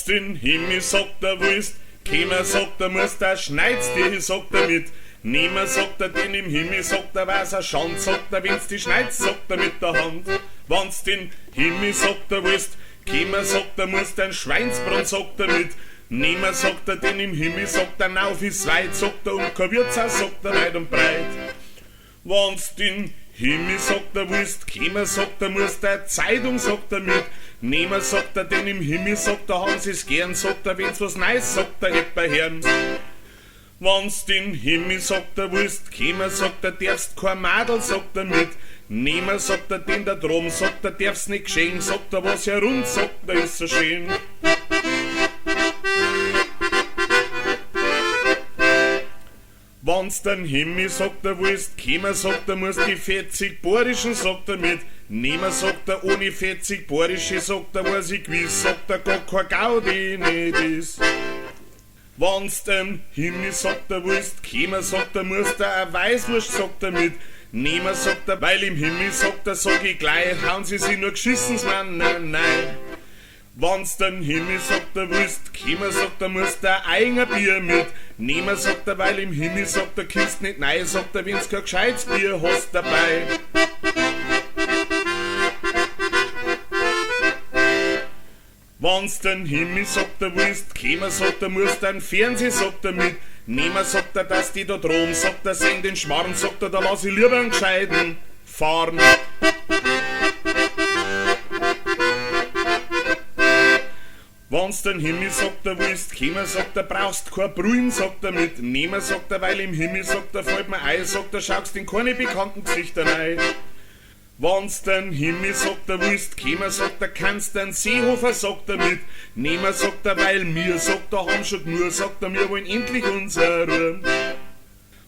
Wann's den Himmel, sagt er, willst, kommen, sagt er, musst er, schneid's dir, sagt er, mit. Nimmer, sagt er, denn im Himmel, sagt er, war's a Schand, sagt er, wenn's di schneizt, sagt er, mit der Hand. Wann's den Himmel, sagt er, willst, kommen, sagt er, musst ein Schweinsbrand, sagt er, mit. Nimmer, sagt er, denn im Himmel, sagt er, nauf is weit, sagt er, und kein Wirtshaus, sagt er, weit und breit. Wann's den Himmel, sagt er, willst, kommen, sagt er, musst der Zeitung, sagt er, mit. Nimmer, sagt er, denn im Himmel, sagt er, haben sie's gern, sagt er, wenn's was Neues, sagt er, hätt hören. Wann's den Himmel, sagt er, willst, kommen, sagt er, darfst kein Madel, sagt er, mit. Nimmer, sagt er, denn da drum, sagt er, darf's nicht geschehen, sagt er, was herun, sagt er, ist so schön. Wann's den Himmel, sagt er, willst, kommen, sagt er, musst die 40 Bohrischen, sagt er, mit. Nimmer, sagt er, ohne 40 Bohrische, sagt er, weiß ich gewiss, sagt er, gar kein Gaudi nicht ist. Wann's den Himmel, sagt er, willst, kommen, sagt er, musst er a Weißwurst, sagt er, mit. Nimmer, sagt er, weil im Himmel, sagt er, sag ich gleich, hauen sie sich nur geschissen, Mann, nein, nein. Wann's den Himmel, sagt er, willst, kommen, sagt er, musst der eigen Bier mit. Nimmer, sagt er, weil im Himmel, sagt er, kinnst nicht nein, sagt er, wenn's kein gescheites Bier hast dabei. Wann's den Himmel, sagt er, willst, kommen, sagt er, musst ein Fernseh, sagt er, mit. Nimmer, sagt er, dass die da drum, sagt er, sehen den Schmarrn, sagt er, da lass ich lieber einen gescheiten fahren. Wann's den Himmel, sagt er, willst, kommen, sagt er, brauchst kein Brühen, sagt er, mit. Nimmer, sagt er, weil im Himmel, sagt er, fällt mir ein, sagt er, schaust in keine bekannten Gesichter rein. Wann's den Himmel, sagt er, willst, kommen, sagt er, kannst den Seehofer, sagt er, mit. Nimmer, sagt er, weil mir, sagt er, haben schon genug, sagt er, wir wollen endlich unsere Ruhe.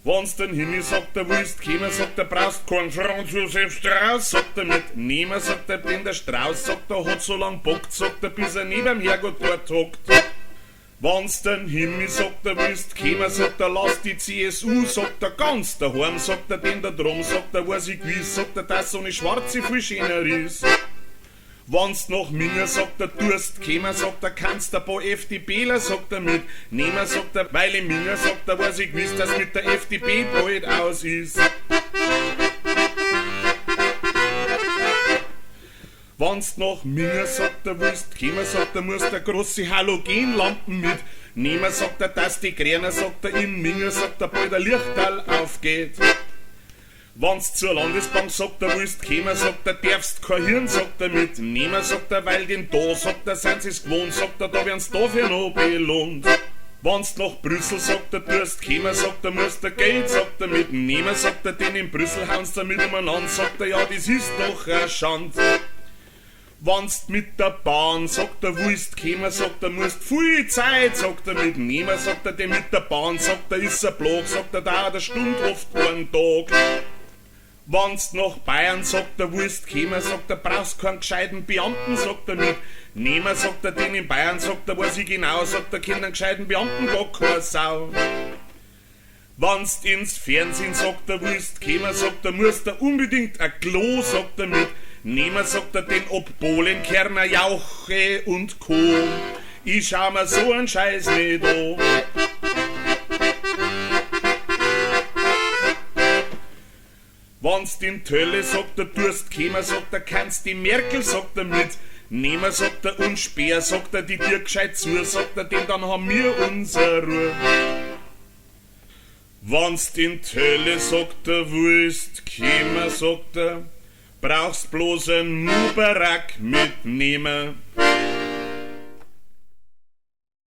Wann's den Himmel, sagt er, willst, kommen, sagt er, brauchst keinen Franz Josef Strauß, sagt er, mit. Nimmer, sagt er, denn der Strauß, sagt er, hat so lang bockt, sagt er, bis er neben Herrgott dort hockt. Wann's den Himmel, sagt er, willst, kommen, sagt er, lass die CSU, sagt er, ganz daheim, sagt er, denn da drum, sagt er, weiß ich gewiss, sagt er, dass so eine schwarze viel schöner ist. Wann's noch minger, sagt er, Durst, kämer, sagt er, kannst ein paar FDPler, sagt er, mit. Nehmer, sagt er, weil im Minger, sagt er, weiß ich gewiss, dass mit der FDP bald aus ist. Wann's noch minger, sagt er, willst, kämer, sagt er, musst der große Halogenlampen mit. Nehmer, sagt er, dass die Gräner, sagt er, im Minger, sagt er, bald ein Lichterl aufgeht. Wann's zur Landesbank, sagt er, willst, kämer, sagt er, darfst kein Hirn, sagt er, mit. Nehmer, sagt er, weil den da, sagt er, sind sie's gewohnt, sagt er, da werden's dafür noch belohnt. Wann's nach Brüssel, sagt er, tust, kämer, sagt er, musst er Geld, sagt er, mit. Nehmer, sagt er, denn in Brüssel hauen's da mit umeinander, sagt er, ja, das ist doch a Schand. Wann's mit der Bahn, sagt er, willst, kämer, sagt er, musst viel Zeit, sagt er, mit Nehmer, sagt er, denn mit der Bahn, sagt er, ist er Blag, sagt er, da der Stund oft einen Tag. Wann's nach Bayern, sagt er, willst, kämer, sagt er, brauchst keinen gescheiten Beamten, sagt er, mit. Nehmer, sagt er, denn in Bayern, sagt er, weiß ich genau, sagt er, kennt einen gescheiten Beamten gar keine Sau. Wann's ins Fernsehen, sagt er, willst, kämer, sagt er, musst er unbedingt ein Klo, sagt er, mit. Nehmer, sagt er, denn ob Bohlen, Kerner, Jauche und Co. Ich schau mir so einen Scheiß nicht an. Wann's den Tölle, sagt er, Durst, kämer, sagt er, kannst die Merkel, sagt er, mit. Nehmer, sagt er, und Speer, sagt er, die Tür gescheit zu, sagt er, denn dann haben wir unsere Ruhe. Wann's den Tölle, sagt er, willst, kämer, sagt er, brauchst bloß ein Mubarak mitnehmen.